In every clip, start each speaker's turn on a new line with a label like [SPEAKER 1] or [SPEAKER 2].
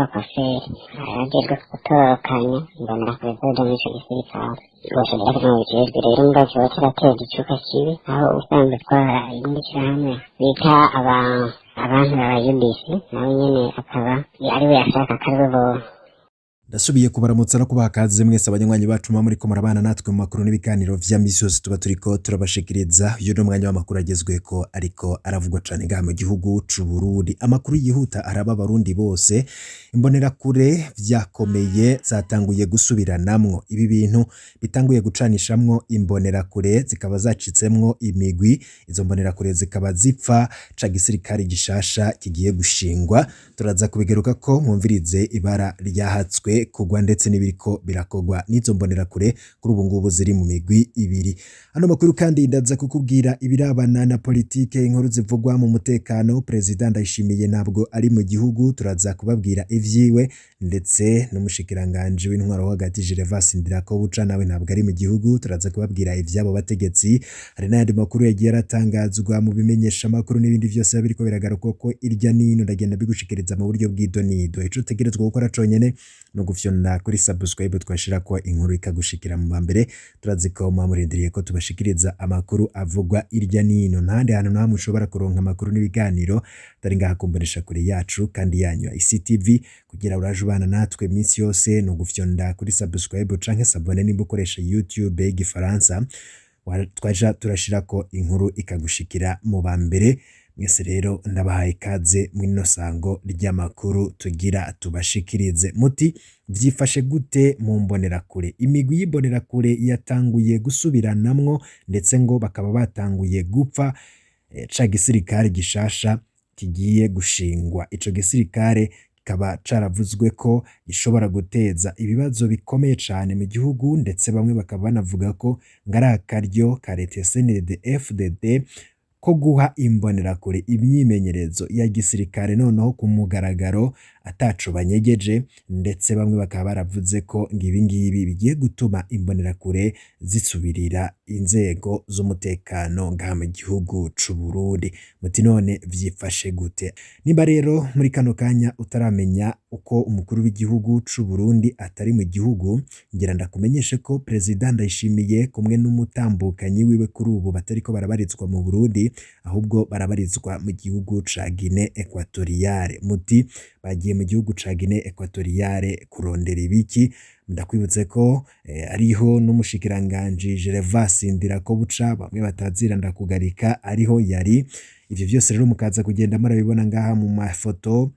[SPEAKER 1] Y'abakwaseri arajejwe gutororokanya imbonerakure zoja muri ico gisirikare, bose rero mubijejwe. Rero mugabo kiba kirateza icuka kibi, aho usanzwe utwara irindi shirahamwe bita aba abantu baba UBC, nawe nyene akaba ariwe yashaka ko ariwe bo.
[SPEAKER 2] Ndasubiye kubaramutsa no kubaha kaze mwese abanywanyi bacu muba muriko murabana natwe mu makuru n'ibiganiro vya misi yose tuba turiko turabashikiriza. Uyu ni umwanya w'amakuru agezweko ariko aravugwa cane ngaha mu gihugu c'u Burundi. Amakuru yihuta araba abarundi bose. Imbonerakure vyakomeye, zatanguye gusubiranamwo. Ibi bintu bitanguye gucanishamwo imbonerakure, zikaba zacitsemwo imigwi. Izo mbonerakure zikaba zipfa ca gisirikare gishasha kigiye gushingwa. Turaza kubigaruka ko mwumvirize ibara ryahatswe kugwa ndetse n'ibiriko birakogwa n'izo mbonerakure kuri ubu ngubu ziri mu migwi ibiri. Ano makuru kandi ndaza kukubwira ibirabana na politike, inkuru zivugwa mu mutekano. Perezida Ndayishimiye ntabwo ari mu gihugu, turaza kubabwira ivyiwe, ndetse n'umushikiranganji w'intwaro wo hagati Gervas Ndirakobuca nawe ntabwo ari mu gihugu, turaza kubabwira ivy'abo bategetsi. Hari n'ayandi makuru yagiye aratangazwa mu bimenyesha makuru n'ibindi vyose biba biriko biragarukwa ko irya nino, ndagenda bigushikiriza mu buryo bw'idonido. Ico utegerezwa gukora conyene no gufyonda kuri subscribe, twashirako inkuru ikagushikira mu mbere. Turazi ko muba murindiriye ko tubashikiriza amakuru avugwa irya nino. Ntahandi hantu na hamwe ushobora kuronka amakuru n'ibiganiro atari ngaha kumbonesha kure yacu kandi yanyu ya ICTV. Kugira uraje ubana natwe iminsi yose ni ugufyonda kuri subscribe canke s'abonner nimba ukoresha YouTube y'igifaransa, twaja turashirako inkuru ikagushikira mu ba mbere. Mwese rero ndabahaye ikaze mw'ino sango ry'amakuru tugira tubashikirize. Muti vyifashe gute mu mbonerakure? Imigwi y'imbonerakure yatanguye gusubiranamwo, ndetse ngo bakaba batanguye gupfa ca gisirikare gishasha kigiye gushingwa. Ico gisirikare kikaba caravuzwe ko gishobora guteza ibibazo bikomeye cane mu gihugu, ndetse bamwe bakaba banavuga ko ngo ari akaryo ka leta ya CNDD FDD ko guha imbonerakure imyimenyerezo ya gisirikare noneho ku mugaragaro ataco banyegeje, ndetse bamwe bakaba baravuze ko ngo ibi ngibi bigiye gutuma imbonerakure zisubirira inzego z'umutekano ngaha mu gihugu c'u Burundi. Muti none vyifashe gute? Nimba rero muri kano kanya utaramenya uko umukuru w'igihugu c'u Burundi atari mu gihugu, ngira ndakumenyeshe ko Perezida Ndayishimiye kumwe n'umutambukanyi wiwe kuri ubu batariko barabarizwa mu Burundi, ahubwo barabarizwa mu gihugu ca Guinée Equatoriale. Muti bagiye mu gihugu ca Guinée Equatoriale kurondera ibiki? Ndakwibutse ko ariho n'umushikiranganji Gervas Ndirakobuca, bamwe batazira Ndakugarika, ariho yari. Ivyo vyose rero mukaza kugenda murabibona ngaha mu mafoto,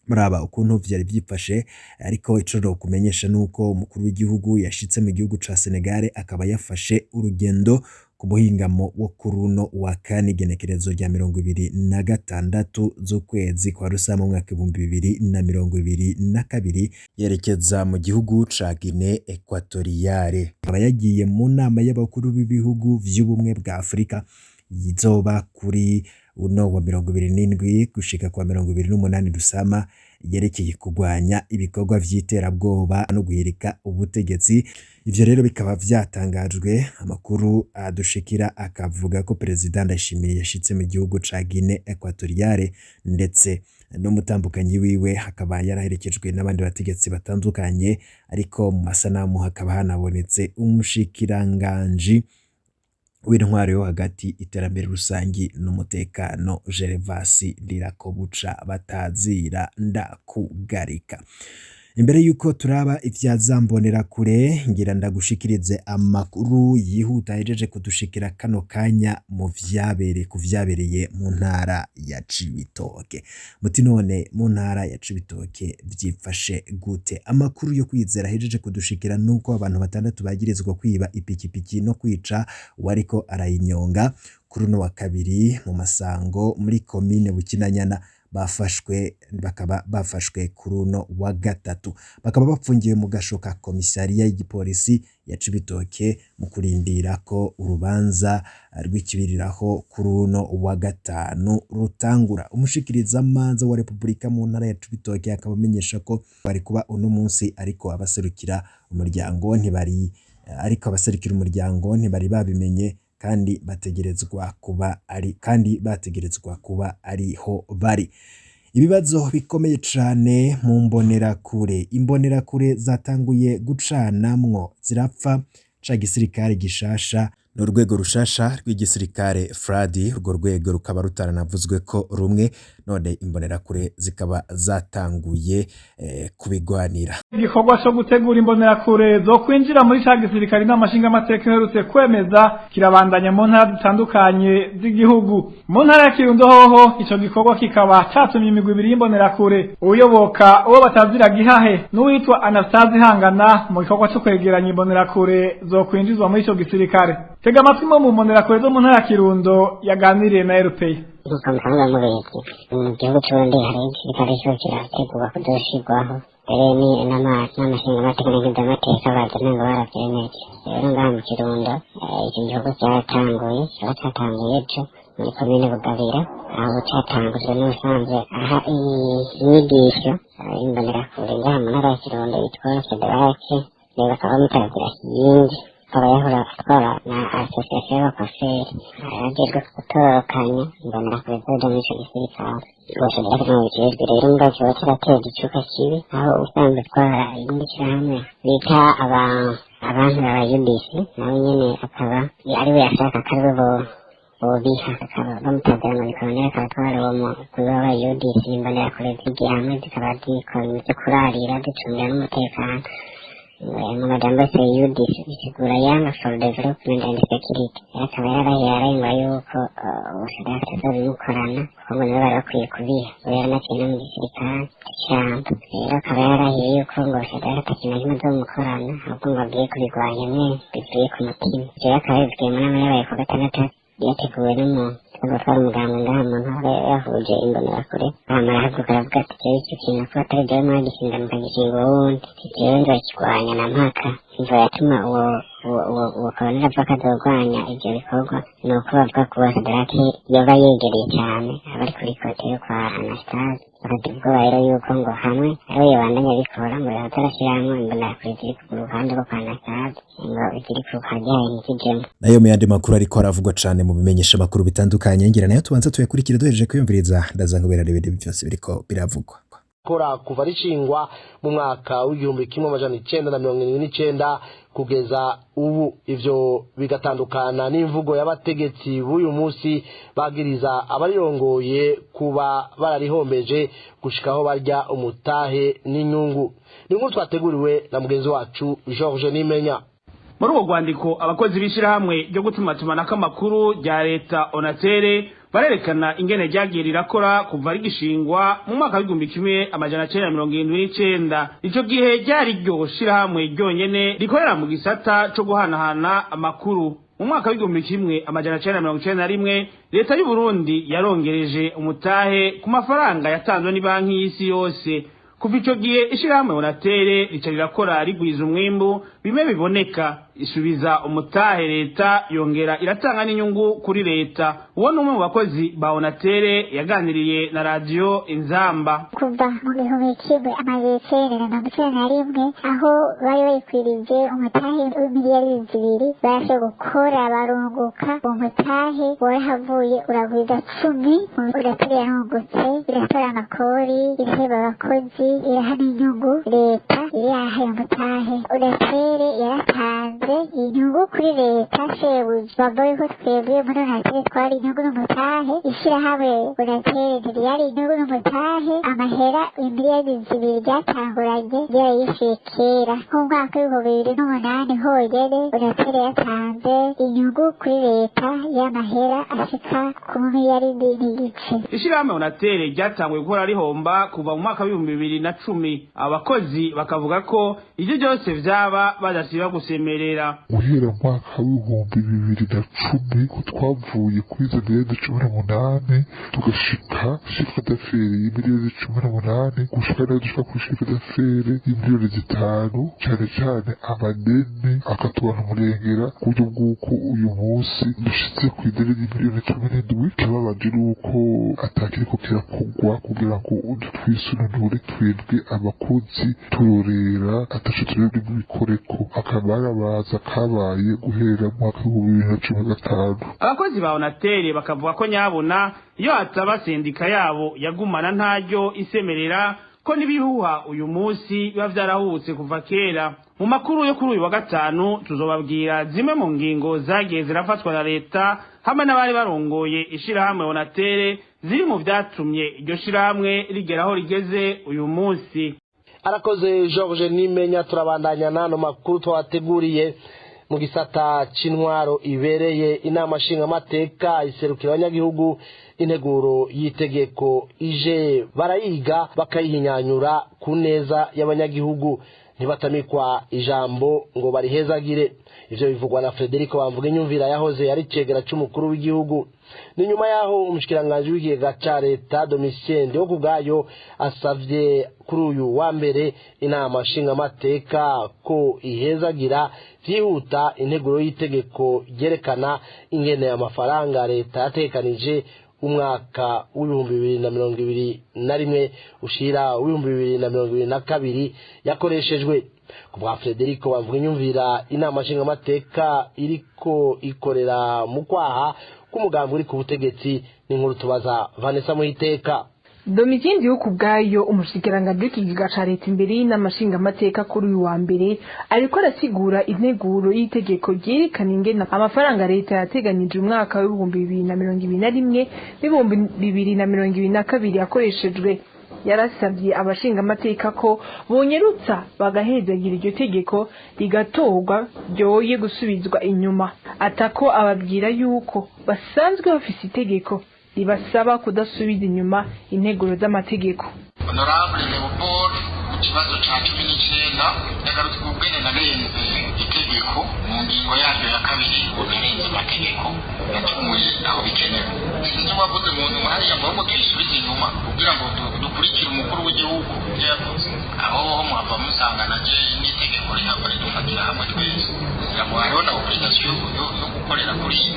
[SPEAKER 2] muraba ukuntu vyari vyifashe. Ariko ico nokumenyesha nuko umukuru w'igihugu yashitse mu gihugu ca Senegal, akaba yafashe urugendo ku muhingamo wo kuri uno wa kane, igenekerezo rya 26 z'ukwezi kwa Rusama mu mwaka 2022, yerekeza mu gihugu ca Guinée Equatoriale. Akaba yagiye mu nama y'abakuru b'ibihugu vy'ubumwe bwa Afurika izoba kuri uno wa 27 gushika kwa 28 Rusama, yerekeye kurwanya ibikorwa vy'iterabwoba no guhirika ubutegetsi. Ivyo rero bikaba vyatangajwe, amakuru adushikira akavuga ko Perezida Ndayishimiye yashitse mu gihugu ca Guinée Equatoriale, ndetse n'umutambukanyi wiwe hakaba yaraherekejwe n'abandi bategetsi batandukanye, ariko mu masanamu hakaba hanabonetse umushikiranganji w'intwaro yo hagati, iterambere rusangi n'umutekano, Gervas Ndirakobuca batazira Ndakugarika. Imbere yuko turaba ivya za mbonerakure, ngira ndagushikirize amakuru yihuta ahejeje kudushikira kano kanya mu vyabere ku vyabereye mu ntara ya Cibitoke. Muti none mu ntara ya Cibitoke vyifashe gute? Amakuru yo kwizera ahejeje kudushikira nuko abantu batandatu bagirizwa kwiba ipikipiki no kwica uwariko arayinyonga kuri uno wa kabiri mu Masango muri komine Bukinanyana bafashwe, bakaba bafashwe kuri uno wa gatatu, bakaba bapfungiwe mu gasho ka komisariya y'igipolisi ya Cibitoke mu kurindira ko urubanza rw'ikibiriraho kuri uno wa gatanu rutangura. Umushikirizamanza wa Repubulika mu ntara ya Cibitoke akaba amenyesha ko bari kuba uno munsi, ariko abaserukira umuryango ntibari ariko abaserukira umuryango ntibari babimenye, kandi bategerezwa kuba ari kandi bategerezwa kuba ariho bari. Ibibazo bikomeye cane mu mbonerakure, imbonerakure zatanguye gucanamwo zirapfa ca gisirikare gishasha n'urwego rushasha rw'igisirikare Fradi, urwo rwego rukaba rutaranavuzwe ko rumwe, none imbonerakure zikaba zatanguye kubigwanira.
[SPEAKER 3] Igikorwa cyo gutegura imbonerakure zo kwinjira muri ca gisirikare inama nshingamateka iherutse kwemeza kirabandanya mu ntara zitandukanye z'igihugu. Mu ntara ya Kirundo hoho ico gikorwa kikaba catumye imigwi ibiri y'imbonerakure uyoboka uwo batazira gihahe n'uwitwa Anastase Hangana mu gikorwa cyo kwegeranya imbonerakure zo kwinjizwa muri ico gisirikare. Tega amatwi mu mbonerakure zo mu ntara ya Kirundo yaganiriye na RPA.
[SPEAKER 1] Nk'uko musanzwe mubizi, mu gihugu c'Uburundi hariho igisirikare kiriko kirategurwa kuzoshirwaho, mbere ni n'amashingamateka n'inkenguzamateka baje ngo baravyemeje. Rero ngaha mu Kirundo ico gikorwa caratanguye, kikaba catanguye ejo muri komine Bugabira, aho catangujwe n'uwusanzwe aha inyigisho imbonerakure ngaha mu ntara ya Kirundo yitwa Federake, rero bakaba bamutazira Kiyingi, akaba yahora atwara na association y'abakwaferi ajejwe gutororokanya imbonerakure zoja muri ico gisirikare. Rwose rero mubijejwe rero mugabo kiba kirateza icuka kibi, aho usanzwe utwara irindi shirahamwe bita abantu baba UBC, nawe nyene akaba ariwe yashaka ko ariwe bobiha, akaba bamutazira ngo ni koloneli, akaba atwara uwo mugwi w'aba UDC. Imbonerakure zigiye hamwe zikaba zikora ivyo kurarira zicungira n'umutekano. Mu majambo yose UDC bisigura Young for Development and Security. Rero akaba yarahiye arahirwa yuko ubushakashatsi azobimukorana, kuko ngo nibo bari bakwiye kubiha, we yaranaciye no mu gisirikare c'ishamba. Rero akaba yarahiye yuko ngo ubushakashatsi ata kintu na kimwe azomukorana, ahubwo ngo agiye kubirwanya mwene bivuye ku mutima. Ivyo rero akaba yabivugiye mu nama yabaye ku gatandatu yateguwe n'umuntu utwara umugambwe ngaha mu ntara yahuje imbonerakure, hama arahaguruka aravuga ati jewe ico kintu ko atari jewe mwagishinga mukagishinga uwundi, jewe nzokirwanya na mpaka. Imvo yatuma uwo koloneli avuga ko azorwanya ivyo bikorwa ni uko bavuga ko uwo Sadarake yoba yegereye cane abari kuri kote yo kwa Anastase, bakagira ubwoba rero yuko ngo hamwe ariwe yobandanya abikora ngo yoza arashiramwo imbonerakure ziri ku ruhande rwo kwa Anastase, ngo iziri ku kwa Gihaye ntizijemwo.
[SPEAKER 2] Nayo mu yandi makuru ariko aravugwa cane mu bimenyesha makuru bitandukanye, ngira nayo tubanza tuyakurikire duhejeje kwiyumviriza, ndaza nkubera ibindi byose biriko biravugwa.
[SPEAKER 4] Kora kuva rishingwa mu mwaka w'1979 kugeza ubu, ivyo bigatandukana n'imvugo y'abategetsi b'uyu munsi bagiriza abarirongoye kuba bararihombeje gushikaho barya umutahe n'inyungu. Ni inkuru twateguriwe na mugenzi wacu George Nimenya.
[SPEAKER 5] Muri urwo rwandiko abakozi b'ishirahamwe ryo gutumatumanako amakuru rya leta Onatere barerekana ingene ryagiye rirakora kuva rigishingwa mu mwaka w'1979. Ico gihe ryari ryo shirahamwe ryonyene rikorera mu gisata co guhanahana amakuru. Mu mwaka w'1991 leta y'u Burundi yarongereje umutahe ku mafaranga yatanzwe n'ibanki y'isi yose. Kuva ico gihe ishirahamwe Onatere rica rirakora rigwiza umwimbu bimwe biboneka, isubiza umutahe leta, yongera iratanga n'inyungu kuri leta. Uwo ni umwe mu bakozi ba Onatere yaganiriye na radiyo Inzamba.
[SPEAKER 6] Kuva mu 1991 aho bari bayikwirije umutahe w'imiliyari 2, barashoboye gukora barunguka, uwo mutahe warahavuye uragwiza 10. Onatere yarungutse, iratora amakori, iraheba abakozi, iraha n'inyungu leta, iraha umutahe. Onatere yaratanze inyungu kuri leta, shebuja bavuga yuko twebwe muri Onatere twari inyungu n'umutahe. Ishirahamwe Onatere ntiryari inyungu n'umutahe, amahera imiliyari 2 ryatanguranye ryarayishuye kera. Nk'umwaka w'2008 honyene Onatere yatanze inyungu kuri leta y'amahera ashika ku miliyari 4.5.
[SPEAKER 5] Ishirahamwe Onatere ryatanguye gukora rihomba kuva mu mwaka w'2010. Abakozi bakavuga ko ivyo byose vyaba badasiba gusemerera.
[SPEAKER 7] Guhera mu mwaka w'2010 ko twavuye kuri izo miliyoni 18 tugashika chiffre d'affaires y'imiliyoni 18, gushika nayo dushika kuri chiffre d'affaires y'imiliyoni 5, cane cane amadeni akatubana umurengera ku buryo bw'uko uyu munsi dushitse kw'ideni ry'imiliyoni 17. Ikibabaje ni uko atakiriko kirakogwa kugira ngo twisununure twebwe abakozi, turorera ataco turebwe n'ibikoreko. Akabarabaza kabaye guhera mu mwaka w'2015.
[SPEAKER 5] Abakozi ba Onatere Onatere bakavuga ko nyabona iyo hataba sendika yabo yagumana ntaryo isemerera, ko n'ibihuha uyu munsi biba vyarahutse kuva kera. Mu makuru yo kuri uyu wa gatanu tuzobabwira zimwe mu ngingo zagiye zirafatwa na leta hamwe n'abari barongoye ishirahamwe Onatere ziri mu vyatumye iryo shirahamwe rigera aho rigeze uyu munsi.
[SPEAKER 4] Arakoze George Nimenya. Turabandanya n'ano makuru twabateguriye mu gisata c'intwaro ibereye. Inama nshingamateka iserukira abanyagihugu, integuro y'itegeko ije barayiga bakayihinyanyura ku neza y'abanyagihugu, ntibatamikwa ijambo ngo barihezagire. Ivyo bivugwa na Frederico Bamvuga Inyumvira, yahoze yari cegera c'umukuru w'igihugu. Ni nyuma yaho umushikiranganji w'ikigega ca leta Domitien Ndihokubwayo asavye kuri uyu wa mbere inama nshingamateka ko ihezagira vyihuta integuro y'itegeko ryerekana ingene amafaranga leta yategekanije umwaka w'2021 ushira w'2022 yakoreshejwe. Ku bwa Frederico Bamvuga Inyumvira, inama nshingamateka iriko ikorera mu kwaha k'umugambi uri ku butegetsi. N'inkuru tubaza Vanessa Muhiteka.
[SPEAKER 8] Domitien Ndihokubwayo, umushikiranganji w'ikigega ca leta, imbere y'inama nshingamateka kuri uyu wa mbere ariko arasigura integuro y'itegeko ryerekana ingene amafaranga leta yateganyije umwaka w'2021 n'2022 yakoreshejwe. Yarasabye abashingamateka ko bonyerutsa bagahezagira iryo tegeko rigatorwa, ryoye gusubizwa inyuma. Atako ababwira yuko basanzwe bafise itegeko ribasaba kudasubiza inyuma integuro z'amategeko.
[SPEAKER 9] Honorable Leopold, mu kibazo ca 19 yagarutse ku bwene narenze itegeko mu ngingo yaryo ya kabiri, ngo narenze amategeko, nacumuye aho bikenewe. Sinzi uwavuze mu nyuma hariya ngo ahubwo tuyisubize inyuma kugira ngo dukurikire umukuru w'igihugu ibyo yavuze. Aho ho muhava musanga naje n'itegeko rihava ridufatira hamwe twese, kugira ngo hariho na obligation yo gukorera kuri iyi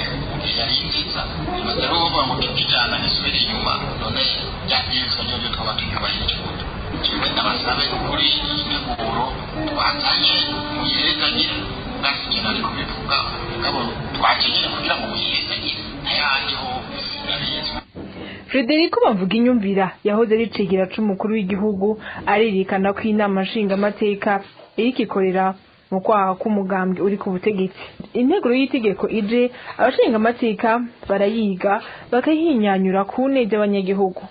[SPEAKER 9] yari nziza. Imaze rero bavuga ngo tukijana gisubire inyuma, none byabwirizwa ryo twaba tuyubahirije gute? Jewe ndabasabe kuri iyi nteguro twazanye muyihezagire. Bwasinye nari kubivuga, mugabo twakenyere kugira ngo muyihezagire, n'ayandi ho sinabizi.
[SPEAKER 8] Frederico Bamvuga Inyumvira, yahoze ari icegera c'umukuru w'igihugu, arerekana ko inama nshingamateka iriko ikorera mu kwaha k'umugambwe uri ku butegetsi. Integuro y'itegeko ije, abashingamateka barayiga bakayihinyanyura ku neza y'abanyagihugu.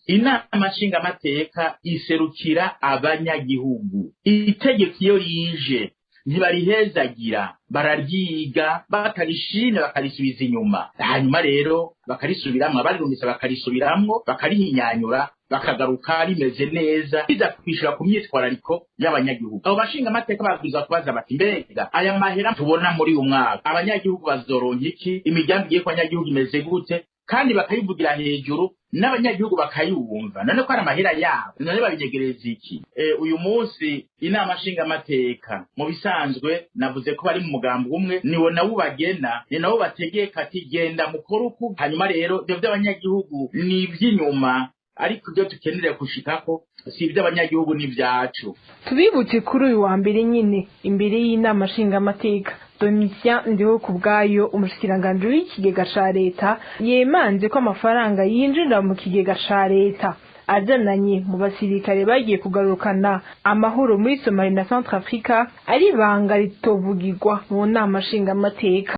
[SPEAKER 10] Inama nshingamateka iserukira abanyagihugu. Itegeko iyo rije ntibarihezagira, bararyiga, bakarishimye bakarisubiza inyuma, hanyuma rero bakarisubiramwo, abarirumvise bakarisubiramwo, bakarihinyanyura, bakagaruka rimeze neza, biza kwishura ku myitwarariko y'abanyagihugu. Abo bashingamateka babwirizwa kubaza bati: "Mbega aya mahera tubona muri uyu mwaka, abanyagihugu bazoronka iki? Imigambi igiye ku banyagihugu imeze gute?" Kandi bakayivugira hejuru n'abanyagihugu bakayumva. None ko ari amahera yabo, none babinyegereza iki? Uyu munsi inama nshingamateka mu bisanzwe navuze ko bari mu mugambi umwe, niwo nawo ubagena, ni nawo bategeka ati: "Genda mukore uku." Hanyuma rero ibyo by'abanyagihugu ni iby'inyuma, ariko ibyo dukeneye gushikako si iby'abanyagihugu, n'ibyacu.
[SPEAKER 8] Tubibutse, kuri uyu wa mbere nyine, imbere y'inama nshingamateka, Domitien Ndihokubwayo, umushikiranganji w'ikigega ca leta, yemanze ko amafaranga yinjira mu kigega ca leta azananye mu basirikare bagiye kugarukana amahoro muri Somalia na Centrafrica ari ibanga ritovugirwa mu nama nshingamateka.